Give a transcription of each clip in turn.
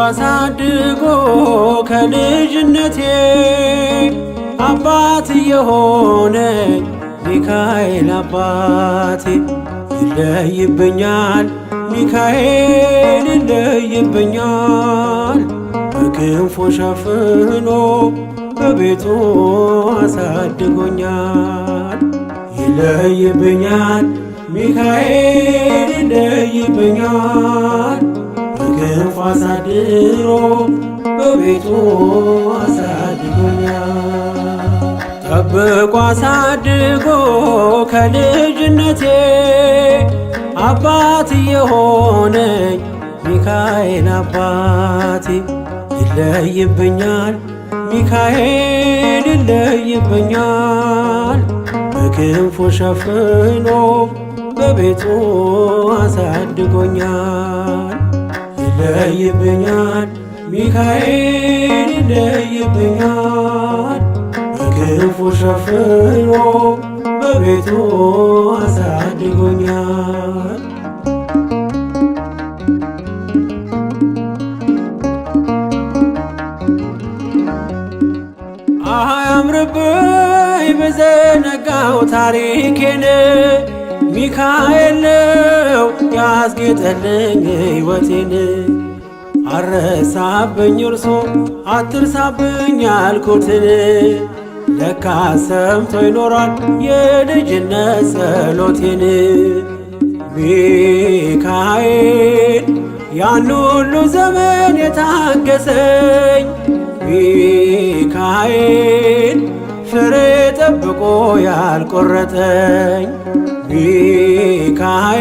አሳድጎ ከልጅነቴ አባት የሆነ ሚካኤል አባቴ ይለይብኛል፣ ሚካኤል ይለይብኛል። በክንፎ ሸፍኖ በቤቱ አሳድጎኛል። ይለይብኛል፣ ሚካኤል ይለይብኛል። በክንፉ አሳድሮ በቤቱ አሳድጎኛል። ጠብቆ አሳድጎ ከልጅነቴ አባት የሆነኝ ሚካኤል አባቴ ይለይብኛል፣ ሚካኤል ይለይብኛል። በክንፉ ሸፍኖ በቤቱ አሳድጎኛል። ይለይብኛል፣ ሚካኤል ይለይብኛል። በክንፉ ሸፍኖ በቤቱ አሳድጎኛል። አያምርብኝ በዘነጋው ታሪኬን፣ ሚካኤል ነው ያስጌጠልኝ ሕይወቴን። አረሳብኝ እርሶ አትርሳብኝ ያልኩትን፣ ለካ ሰምቶ ይኖራል የልጅነት ጸሎቴን። ሚካኤል ያን ሁሉ ዘመን የታገሰኝ፣ ሚካኤል ፍሬ ጠብቆ ያልቆረጠኝ፣ ሚካኤል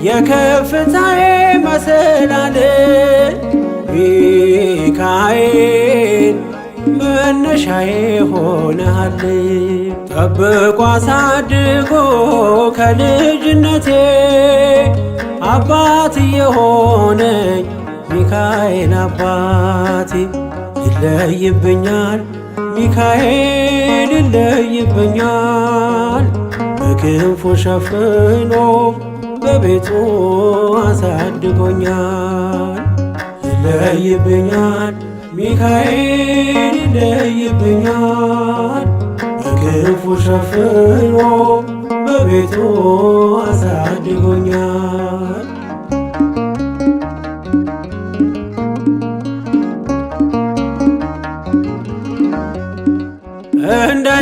የከፍታዬ መሰላል፣ ሚካኤል መነሻዬ ሆነሃል። ጠብቆ አሳድጎ ከልጅነቴ አባት የሆነኝ ሚካኤል አባቴ ይለይብኛል፣ ሚካኤል ይለይብኛል። በክንፉ ሸፍኖ በቤቱ አሳድጎኛል። ይለይብኛል፣ ሚካኤል ይለይብኛል። በክንፉ ሸፍኖ በቤቱ አሳድጎኛል።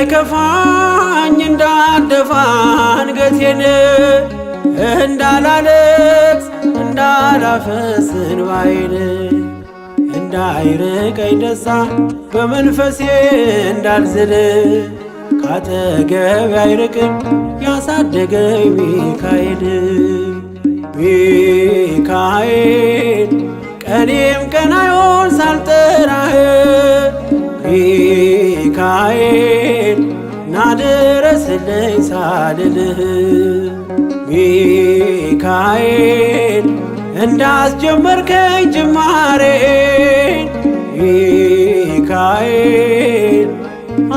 እንዳይከፋኝ እንዳልደፋ አንገቴን፣ እንዳላለቅስ እንዳላፈስ እንባዬን፣ እንዳይርቀኝ ደስታ በመንፈሴ እንዳልዝል፣ ካጠገቤ አይርቅም ያሳደገኝ ሚካኤል። ሚካኤል ቀኔም ቀናዮን ሳልጠራህ፣ ሚካኤል ናድረስልኝ ሳልልህ፣ ሚካኤል እንዳስጀመርከኝ ጅማሬን፣ ሚካኤል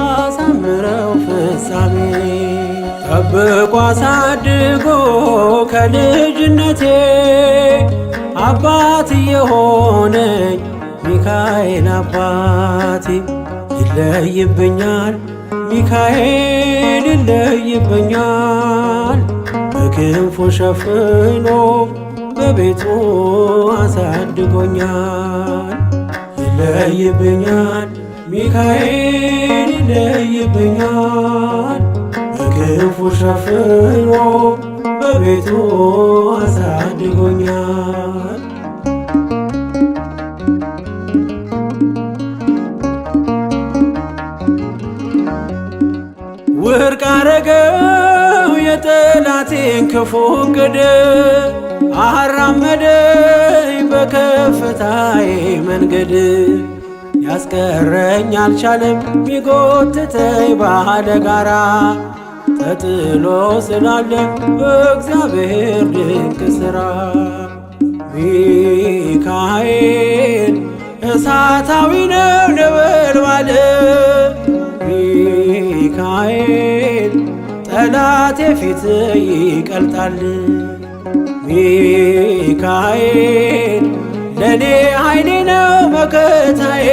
አሳምረው ፍጻሜ። ጠብቆ አሳድጎ ከልጅነቴ አባት የሆነኝ ሚካኤል አባቴ ይለይብኛል፣ ሚካኤል ይለይብኛል። በክንፉ ሸፍኖ በቤቱ አሳድጎኛል። ይለይብኛል፣ ሚካኤል ይለይብኛል። በክንፉ ሸፍኖ በቤቱ አሳድጎኛል። ውርቅ አረገው የጠላቴን ክፉ እቅድ፣ አራመደኝ በከፍታዬ መንገድ። ያስቀረኝ አልቻለም ቢጎትተኝ ባለ ጋራ፣ ተጥሎ ስላለ በእግዚአብሔር ድንቅ ሥራ። ሚካኤል እሳታዊ ነው ነበልባል፣ ሚካኤል ጠላቴ ፊት ይቀልጣል። ሚካኤል ለኔ ኃይሌ ነው መከታዬ።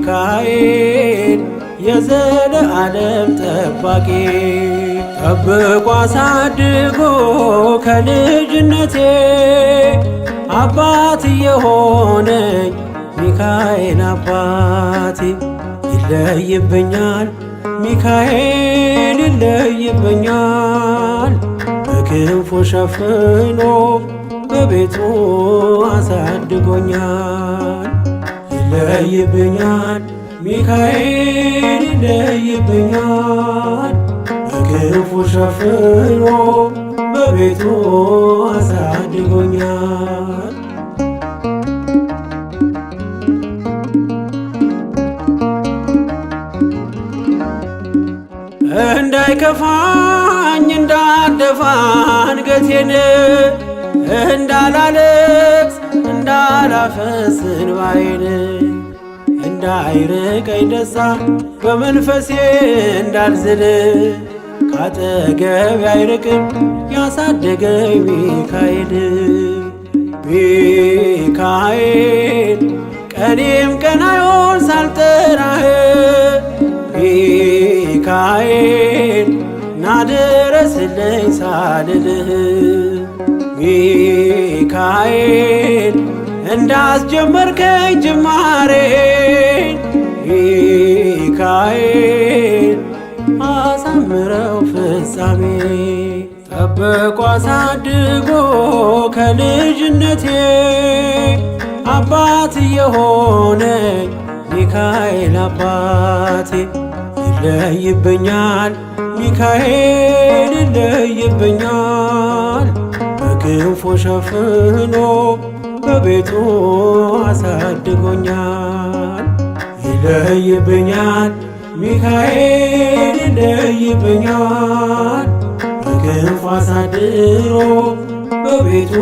ሚካኤል የዘለዓለም ጠባቂ ጠብቆ አሳድጎ ከልጅነቴ አባት የሆነኝ ሚካኤል አባቴ። ይለይብኛል ሚካኤል ይለይብኛል፣ በክንፉ ሸፍኖ በቤቱ አሳድጎኛል። ይለይብኛል ሚካኤል ይለይብኛል፣ በክንፉ ሸፍኖ በቤቱ አሳድጎኛል። እንዳይከፋኝ እንዳልደፋ አንገቴን፣ እንዳላለቅስ እንዳላፈስ እንባዬን፣ እንዳይርቀኝ ደስታ በመንፈሴ እንዳልዝል፣ ካጠገቤ አይርቅም ያሳደገኝ ሚካኤል። ሚካኤል ቀኔም ቀናዮን ሳልጠራህ፣ ሚካኤል ናድረስልኝ ሳልልህ፣ ሚካኤል እንዳስጀመርከኝ ጅማሬን፣ ሚካኤል አሳምረው ፍጻሜ። ጠብቆ አሳድጎ ከልጅነቴ አባት የሆነኝ ሚካኤል አባቴ። ይለይብኛል ሚካኤል ይለይብኛል፣ በክንፉ ሸፍኖ በቤቱ አሳድጎኛል። ይለይብኛል ሚካኤል ይለይብኛል፣ በክንፉ አሳድሮ በቤቱ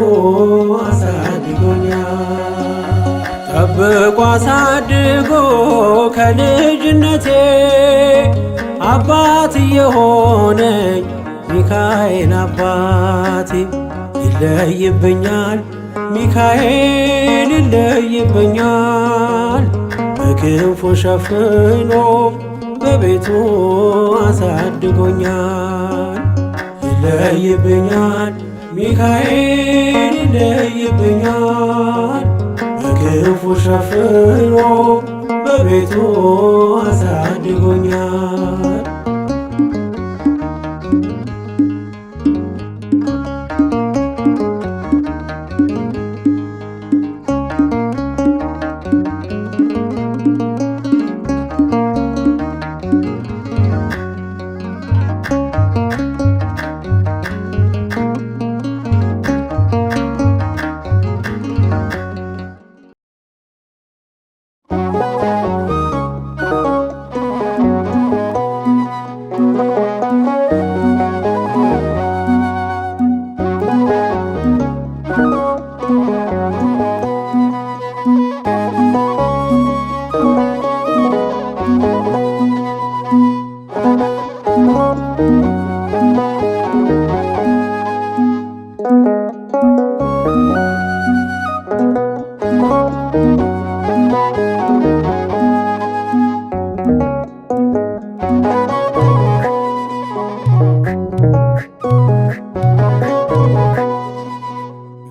አሳድጎኛል። ጠብቆ አሳድጎ ከልጅነቴ አባት የሆነኝ ሚካኤል አባቴ። ይለይብኛል ሚካኤል ይለይብኛል፣ በክንፉ ሸፍኖ በቤቱ አሳድጎኛል። ይለይብኛል ሚካኤል ይለይብኛል፣ በክንፉ ሸፍኖ በቤቱ አሳድጎኛል።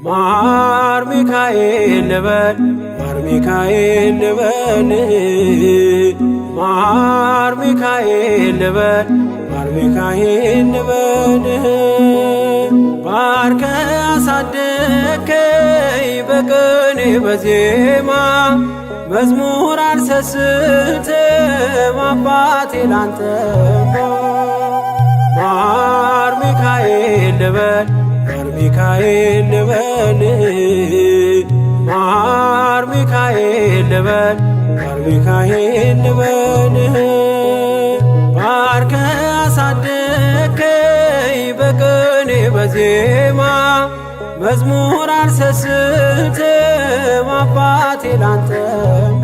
ማር ሚካኤል ልበል፣ ማር ሚካኤል ልበል፣ ማር ሚካኤል ልበል፣ ማር ሚካኤል ልበል። ባርከ አሳደከይ በቅኔ በዜማ፣ መዝሙር አልሰስትም አባቴ ላንተማ። ማር ሚካኤል ልበል፣ ማር ሚካኤል ልበል፣ ማር ሚካኤል ልበል፣ ማር ሚካኤል ልበል። ባርከ አሳደከይ በቅኔ በዜማ፣ መዝሙር አልሰስትም አባቴ ላንተማ።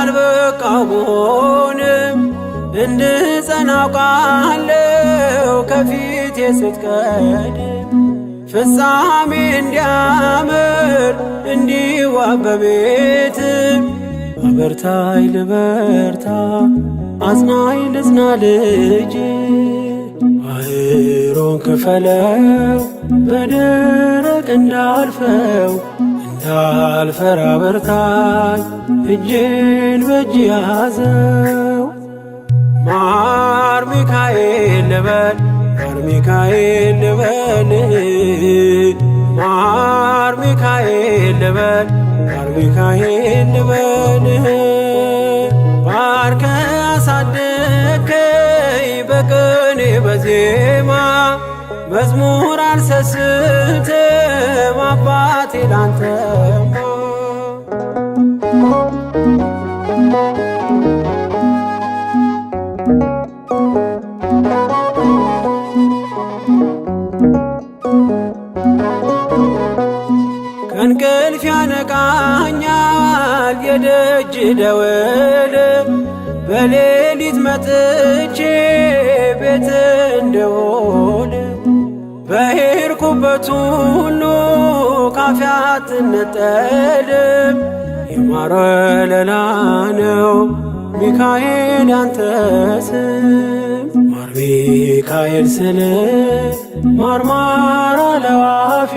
ያልበቃው ብሆንም እንድጸና አውቃለሁ ከፊቴ ስትቀድም ፍጻሜ እንዲያምር እንዲዋብ በቤት አበርታይ ልበርታ አጽናኝ ልጽና ልጅ ባህሩን ክፈለው በደረቅ እንዳልፈው እንዳልፈራ በርታኝ እጄን በእጅ ያዘው። ማር ሚካኤል ልበል ማር ሚካኤል ልበል ማር ሚካኤል ልበል ማር ሚካኤል ልበል ባርከ አሳደከኝ በቅኔ በዜማ መዝሙር አልሰስትም አባቴ ላንተማ። ከእንቅልፍ ያነቃኛል የደጅ ደወል በሌሊት መጥቼ ቤት እንደውል በሄድኩበት ሁሉ ካፌ አትነጠልም። የማር ወለላ ነው ሚካኤል ያንተ ስም። ማር ሚካኤል ስል ማርማር አለዋፌ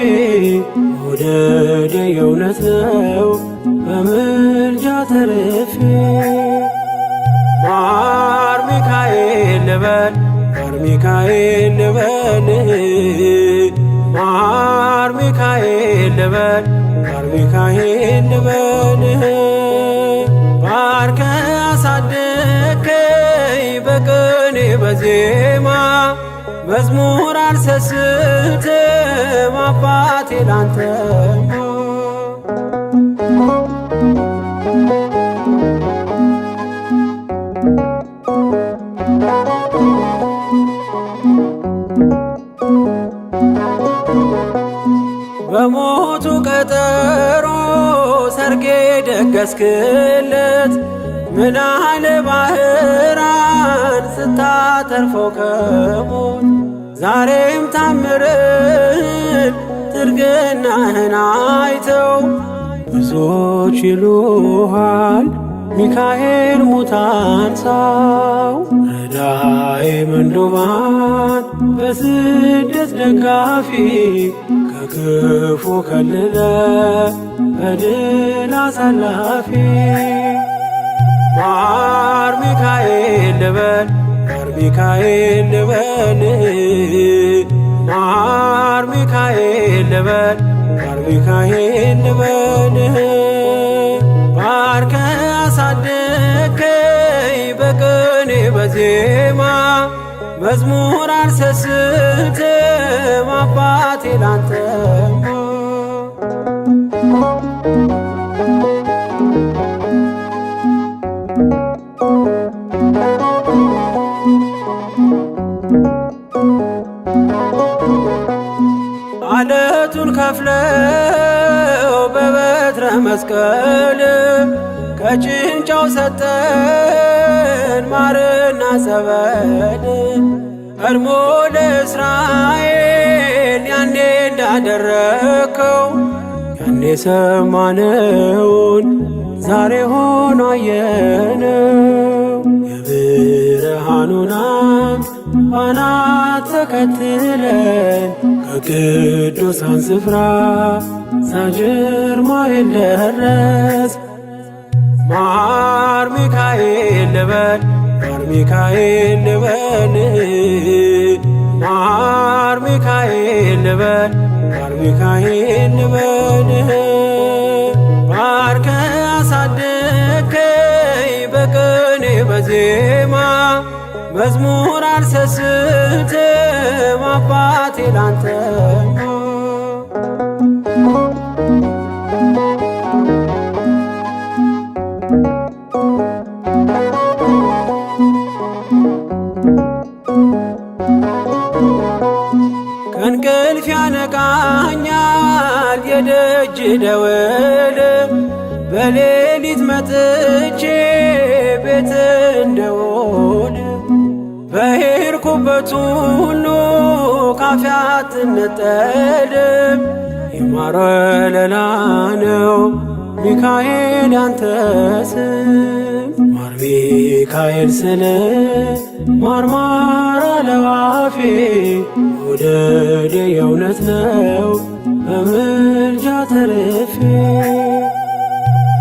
መውደድ የእውነት ነው በምልጃ ተርፌ። ማር ሚካኤል ልበል ማር ሚካኤል ልበል ማር ሚካኤል ልበል ማር ሚካኤል ልበል ባርከ አሳደከኝ በቅኔ በዜማ መዝሙር አልሰስትም አባቴ ላንተማ። በሞቱ ቀጠሮ ሰርጌ ደገስክለት ምናለ ባህራን ስታተርፈው ከሞት ዛሬም ታምርን ትርግናህን አይተው ብዙዎች ይሉሃል ሚካኤል ሙታን ሳው ረዳኤ ምንዱባን በስደት ደጋፊ ከክፉ ከልለ በድል አሳላፊ። ማር ሚካኤል ልበል ማር ሚካኤል ልበል ማር ሚካኤል ልበል ማር ሚካኤል ልበል ባርከ አሳደከኝ በቅኔ በዜማ መዝሙር አልሰስትም አባቴ ላንተማ። አለቱን ከፍለው በበትረ መስቀል ከጭንጫው ሰጠን ማርና ጸበል ቀድሞ ለእስራኤል ያኔ እንዳደረከው ያኔ ሰማነውን ዛሬ ሆኖ አየነው። የብርሃኑን አምድ ፋና ተከትለን ከቅዱሳን ስፍራ ሳንጅርማኤል ደረስ። ማር ሚካኤል ልበል ማር ሚካኤል ልበል ማር ሚካኤል ልበል ማር ሚካኤል ልበል ባርከ አሳደከኝ በቅኔ በዜማ መዝሙር አልሰስትም አባቴ ላንተማ። ከእንቅልፍ ያነቃኛል የደጅ ደወል በሌሊት መ መጥቼ ቤት እንደውል በሄድኩበት ሁሉ ካፌ አትነጠልም። የማር ወለላ ነው ሚካኤል ያንተ ስም። ማር ሚካኤል ስል ማርማር አለዋፌ መውደድ የእውነት ነው በምልጃ ተርፌ።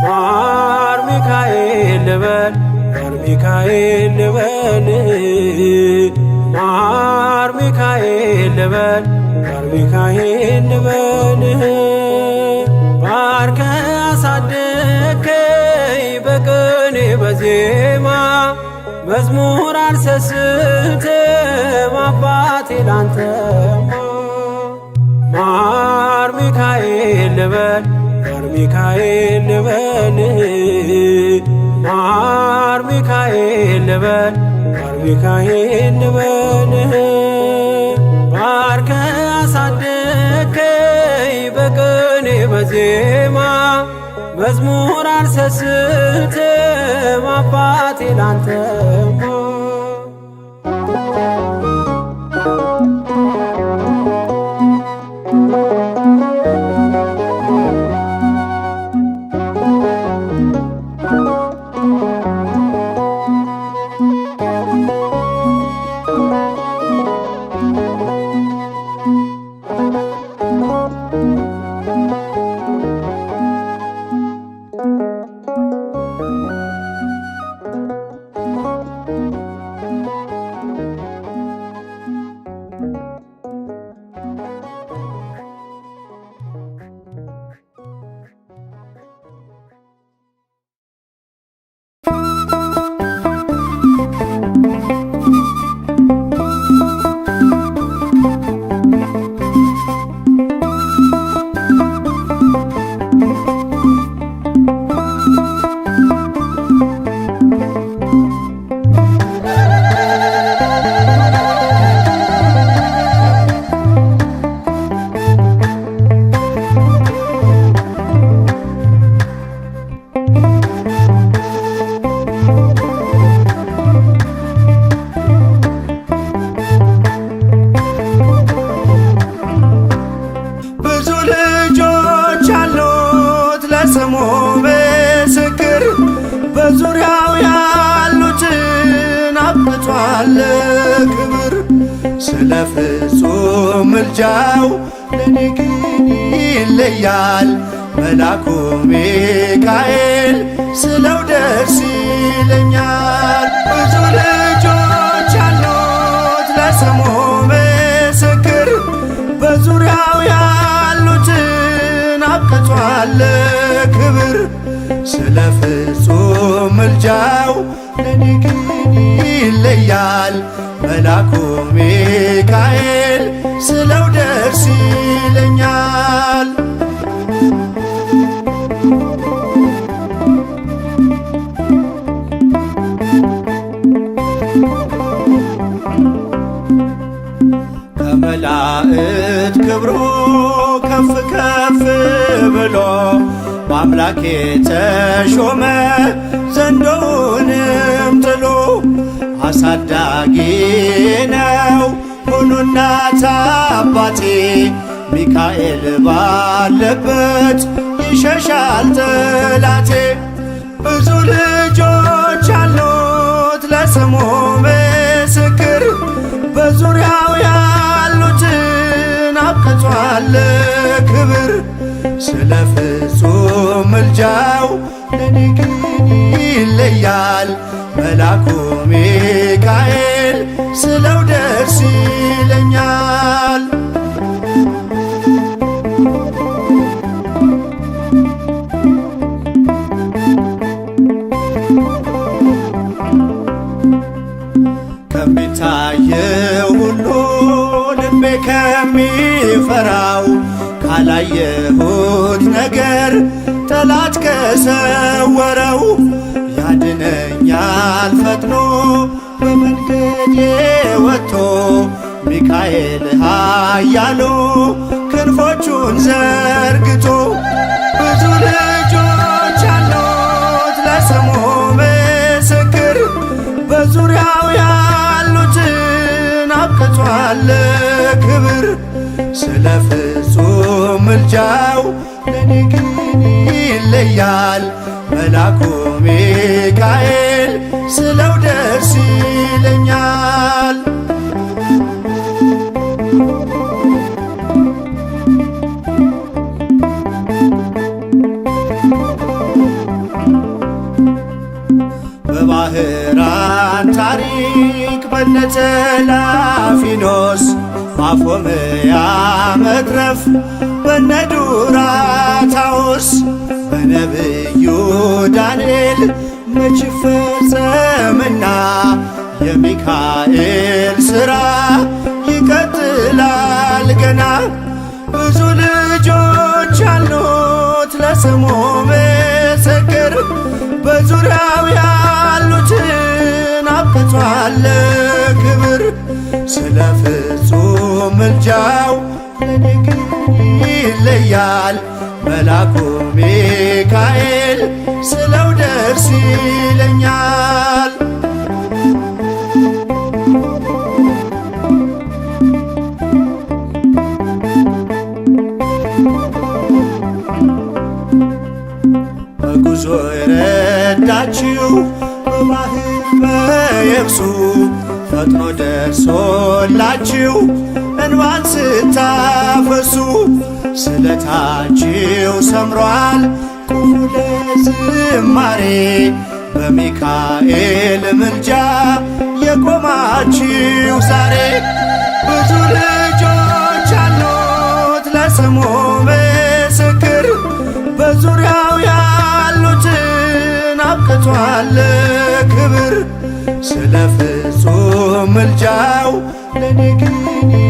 ማር ሚካኤል ልበል ማር ሚካኤል ልበል ማር ሚካኤል ልበል ማር ሚካኤል ልበል ባርከ አሳደከኝ በቅኔ በዜማ መዝሙር አልሰስትም አባቴ ላንተማ። ማር ሚካኤል ልበል ማር ሚካኤል ልበል ማር ሚካኤል ልበል ማር ሚካኤል ልበል ባርከ አሳደከኝ በቅኔ በዜማ መዝሙር አልሰስትም አባቴ ላንተማ። ብዙ ልጆች አሉት ለስሙ ምስክር በዙሪያው ያሉትን አብቅቷል ክብር። ስለ ፍጹም ምልጃው ለኔ ግን ይለያል መላኩ ሚካኤል ስለው ደስ ይለኛል። ብዙ ልጆች አሉት ለስሙ ምስክር በዙሪያው ያሉትን አብቅቷል ክብር። ስለ ፍጹም ምልጃው ለኔ ግን ይለያል መላኩ ሚካኤል ስለው ደስ ይለኛል። ከመላእክት ክብሩ ከፍ ከፍ ብሎ በአምላክ የተሾመ ዘንዶውንም ጥሎ አሳዳጊ ነው ሆኖ እናት አባቴ ሚካኤል ባለበት ይሸሻል ጠላቴ። ብዙ ልጆች አሉት ለስሙ ምስክር በዙሪያው ያሉትን አብቅቷል ክብር። ስለ ፍጹም ምልጃው ለኔ ግን ይለያል መላኩ ሚካኤል ስለው ደስ ይለኛል። ከሚታየው ሁሉ ልቤ ከሚፈራው ካላየሁት ነገር ጠላት ከሰወረው ያድነኛል ፈጥኖ በመንገዴ ወጥቶ ሚካኤል ኃያሉ ክንፎቹን ዘርግቶ። ብዙ ልጆች አሉት ለስሙ በዙሪያው ያሉትን አብቅቷል ክብር። ስለ ፍጹም ምልጃው ለኔ ግን ይለያል መላኩ ሚካኤል ስለው ደስ ይለኛል። በባህራን ታሪክ በነተላፊኖስ ማፎምያ መትረፍ በነዱራታዎስ በነብዩ ዳንኤል መች ፈጸምና የሚካኤል ሥራ ይቀጥላል ገና። ብዙ ልጆች አሉት ለስሙ ምስክር በዙሪያው ያሉትን አብቅቷል ክብር። ስለ ፍጹም ምልጃው ለኔ ግን ይለያል መላኩ ሚካኤል ስለው ደርስ ይለኛል። በጉዞ የረዳችው በባህር በየብሱ ፈጥኖ ደርሶላችሁ እንባን ስታፈሱ ስለታችሁ ሰምሯል ቁሙ ለዝማሬ በሚካኤል ምልጃ የቆማችሁ ዛሬ። ብዙ ልጆች አሉት ለስሙ ምስክር በዙሪያው ያሉትን አብቅቷል ክብር። ስለ ፍጹም ምልጃው ለኔ ግን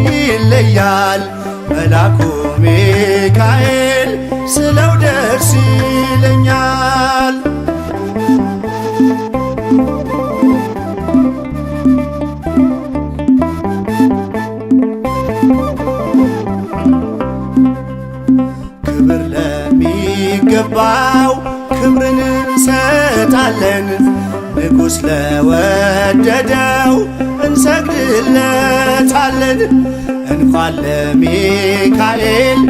ይለያል መላኩ ሚካኤል ስለው ደርስ ይለኛል። ክብር ለሚገባው ክብርን እንሰጣለን፣ ንጉሥ ለወደደው እንሰግድለታለን። እንኳን ለሚካኤል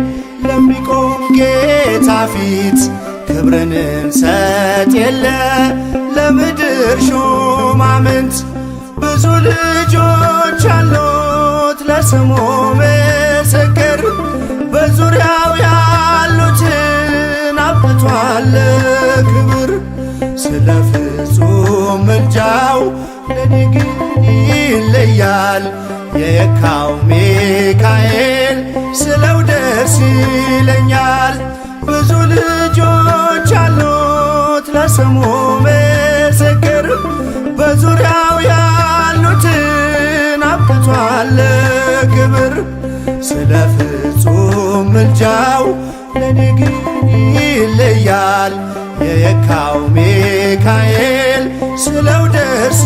ለሚቆም ጌታ ፊት ክብርን እንሰጥ የለ ለምድር ሹማምንት። ብዙ ልጆች አሉት ለስሙ ምስክር በዙሪያው ያሉትን አብቅቷል ክብር። ስለ ፍጹም ምልጃው ለኔ ግን ይለያል የየካው ሚካኤል ስለው ደስ ይለኛል። ብዙ ልጆች አሉት ለስሙ ምስክር በዙሪያው ያሉትን አብቅቷል ክብር። ስለ ፍጹም ምልጃው ለኔ ግን ይለያል የየካው ሚካኤል ስለው ደርስ